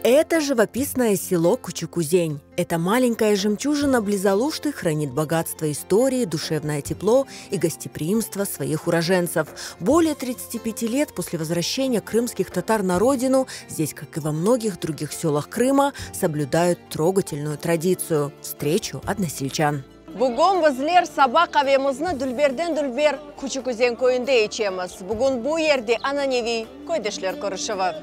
Это живописное село Кучукузень. Эта маленькая жемчужина близ Алушты хранит богатство истории, душевное тепло и гостеприимство своих уроженцев. Более 35 лет после возвращения крымских татар на родину здесь, как и во многих других селах Крыма, соблюдают трогательную традицию – встречу односельчан. Bugün bizler saba qavemizni dülberden dülber Küçük Üzen köyünde içemiz. Bugün bu yerde ananeviy köydeşler körüşüvi.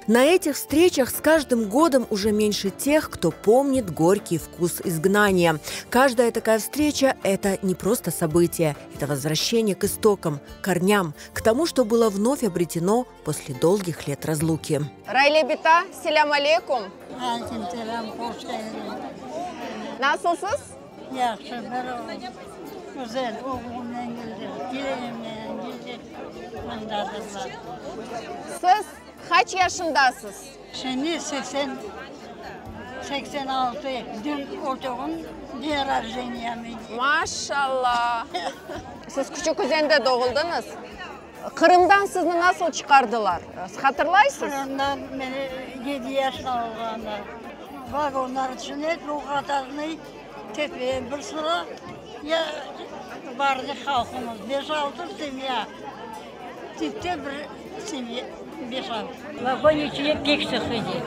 На этих встречах с каждым годом уже меньше тех, кто помнит горький вкус изгнания. Каждая такая встреча – это не просто событие, это возвращение к истокам, корням, к тому, что было вновь обретено после долгих лет разлуки. Rayle bita, selâm aleyküm. Aleyküm selâm, hoş keldiñ. Nasılsız? Yahşı, bir güzel oğlumnen keldik, kelinimnen keldik, mındadırlar. Siz qaç yaşındasız? Şimdi 80, 86, dün olduğum день рождения meni. Maşalla! Siz Küçük Üzende doğuldıñız. Qırımdan sizni nasıl çıqardılar? Hatırlaysız? Qırımdan meni 7 yaşında olğanda vagonlar içine двухэтажный tepe bir sıra ya bardı halqımız, beş-altı semya, tipte bir semya, beş-altı. Vagon içine pek sıqı edi.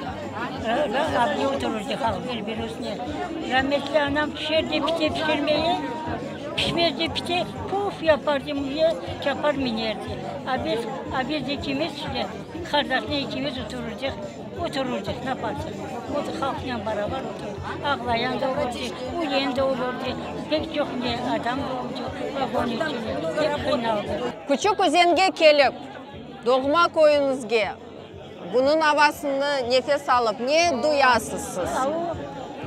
Abdi otururdı halq bir-biri üstüne. Rametli anam pişerdi pite pişirmeye, pişmezdi pite, puf yapardı muye, çapar minerdi. A biz, a biz ekimiz işte, qardaşnen ekimiz otururdıq, otururdıq, ne yaparsıñ? O halqnen beraber otururdıq. Ağlayan da olurdı, üyen de olurdı, pek çoq ne adam da oldu vagon içine, pek qıynaldıq. Küçük Üzenge kelip, doğma köyüñizge, bunıñ avasını nefes alıp, ne duyasız siz? A o,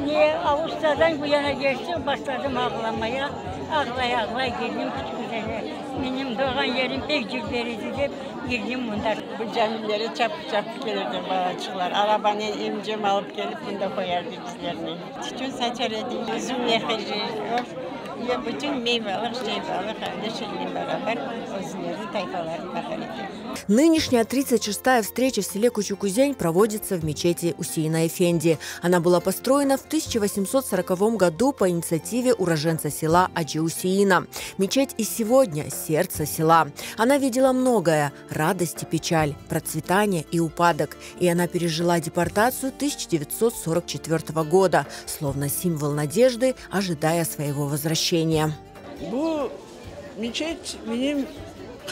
ne, Aluçtadan bu yana keçtim, başladım ağlamaya. Ağlay-ağlay keldim Küçük Üzenge. Menim doğğan yerim pek dülber edi dep, keldim mında. Bu camilere çapıp-çapıp kelirdi balaçıqlar. Arabanen emcem alıp kelip mında qoyardı bizlerni. Tütün saçar edi, yüzüm nehri, of, ya bütün meyvalıq, şeyvalıq öyle şeynen beraber özleriniñ tayfaların baqar edi. Нынешняя 36-я встреча в селе Кучукузень проводится в мечети Усеина Эфенди. Она была построена в 1840 году по инициативе уроженца села Аджи Усеина. Мечеть и сегодня – сердце села. Она видела многое – радость и печаль, процветание и упадок. И она пережила депортацию 1944 года, словно символ надежды, ожидая своего возвращения. Bu meçet menim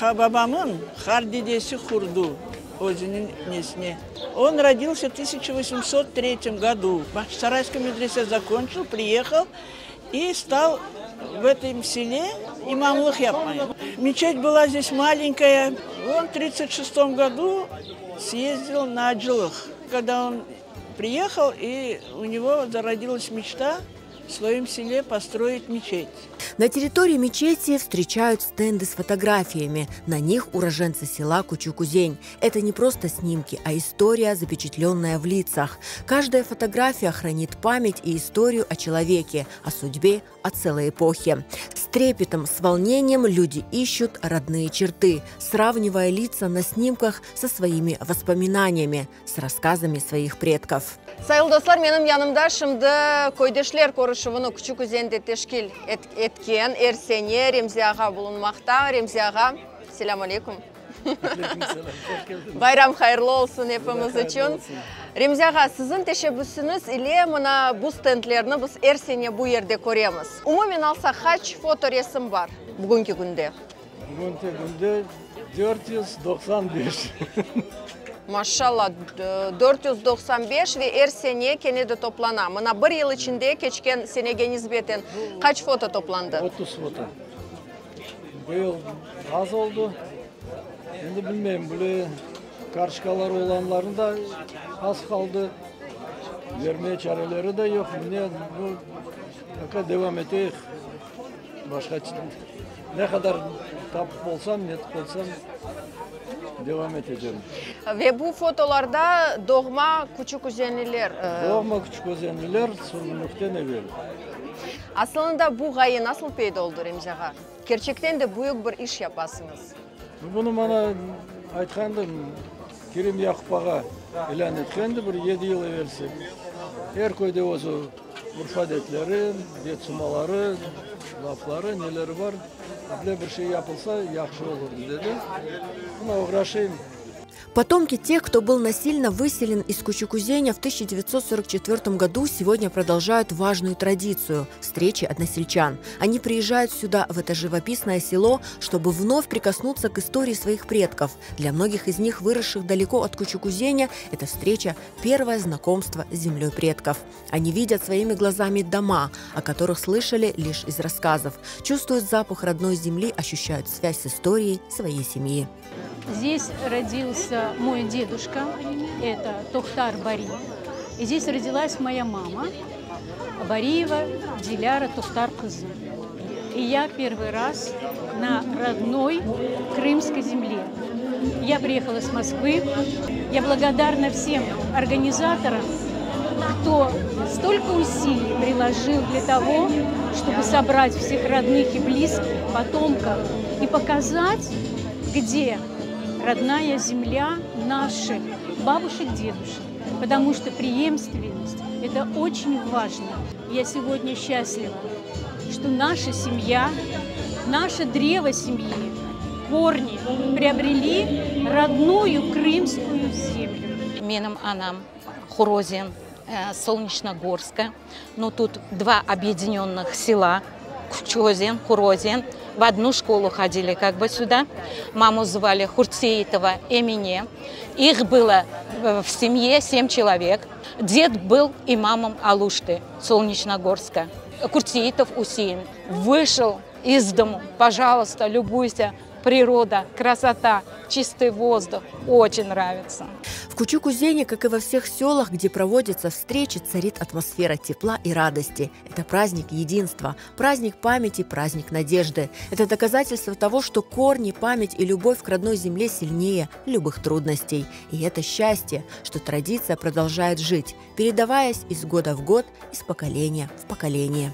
babamnıñ qartdedesi qurdı özüniñ nesine. Он родился в 1803 году. Бахчисарайский медресе закончил, приехал и стал в этом селе imamlıq yapmaya. Мечеть была здесь маленькая. Он в 1936 году съездил на acılıq. Когда он приехал, и у него зародилась мечта в своем селе построить мечеть. На территории мечети встречают стенды с фотографиями. На них уроженцы села Кучукузень. Это не просто снимки, а история, запечатленная в лицах. Каждая фотография хранит память и историю о человеке, о судьбе, о целой эпохе. С трепетом, с волнением люди ищут родные черты, сравнивая лица на снимках со своими воспоминаниями, с рассказами своих предков. Sayğılı dostlar, menim yanımda şimdi köydeşler körüşüvini Küçük Üzende teşkil etken er sene Remzi ağa bulunmaqta. Remzi ağa, selâm aleyküm. Bayram hayırlı olsun epimiz içün. Remzi ağa, siziñ teşebbüsiñiz ile mına bu stendlerni biz er sene bu yerde köremiz. Umumen alsaq, qaç fotoresim bar bugünki künde? Bugünki künde 495. Maşalla, 495 ve er sene kene de toplana. Mına bir yıl içinde keçken senege nisbeten qaç foto toplandı? 30 foto. Bu yıl az oldı. Endi bilmeyim, böyle kartoçkalar olanların da az qaldı. Vermeye çareleri de yoq. Ne, bu, пока devam eteyik. Başqa ne qadar tapıp olsam, netip olsam devam eteceğim. Ve bu fotolarda doğma Küçük Üzenliler. Doğma Küçük Özenliler sürgünlikten evel. Aslında bu ğaye nasıl peyda oldı, Remzi ağa? Kerçekten de büyük bir iş yapasıñız. Bunı maña aytqandım. Kerim Yaqub ağa ilân etkendi bir yedi yıl evelsi. Er köyde özü urf-adetleri, bet-sumaları, lafları, neleri bar. Böyle bir şey yapılsa, yahşı olurdı, dedi. Mına oğraşayım. Потомки тех, кто был насильно выселен из Кучукузеня в 1944 году, сегодня продолжают важную традицию – встречи односельчан. Они приезжают сюда, в это живописное село, чтобы вновь прикоснуться к истории своих предков. Для многих из них, выросших далеко от Кучукузеня, эта встреча – первое знакомство с землей предков. Они видят своими глазами дома, о которых слышали лишь из рассказов, чувствуют запах родной земли, ощущают связь с историей своей семьи. Здесь родился мой дедушка, это Тохтар Бари. И здесь родилась моя мама, Бариева Диляра Тохтар Кызы. И я первый раз на родной крымской земле. Я приехала с Москвы. Я благодарна всем организаторам, кто столько усилий приложил для того, чтобы собрать всех родных и близких, потомков и показать, где родная земля наших бабушек, дедушек. Потому что преемственность – это очень важно. Я сегодня счастлива, что наша семья, наше древо семьи, корни приобрели родную крымскую землю. Menim anam Хурозин, Солнечногорска. Но тут два объединенных села, Кучозин, Хурозин. В одну школу ходили как бы сюда. Маму звали Хуртсеитова Эмине. Их было в семье семь человек. Дед был имамом Алушты, Солнечногорска. Куртсеитов Усеин. Вышел из дому, пожалуйста, любуйся. Природа, красота, чистый воздух. Очень нравится. В Кучук-Узене, как и во всех селах, где проводятся встречи, царит атмосфера тепла и радости. Это праздник единства, праздник памяти, праздник надежды. Это доказательство того, что корни, память и любовь к родной земле сильнее любых трудностей. И это счастье, что традиция продолжает жить, передаваясь из года в год, из поколения в поколение.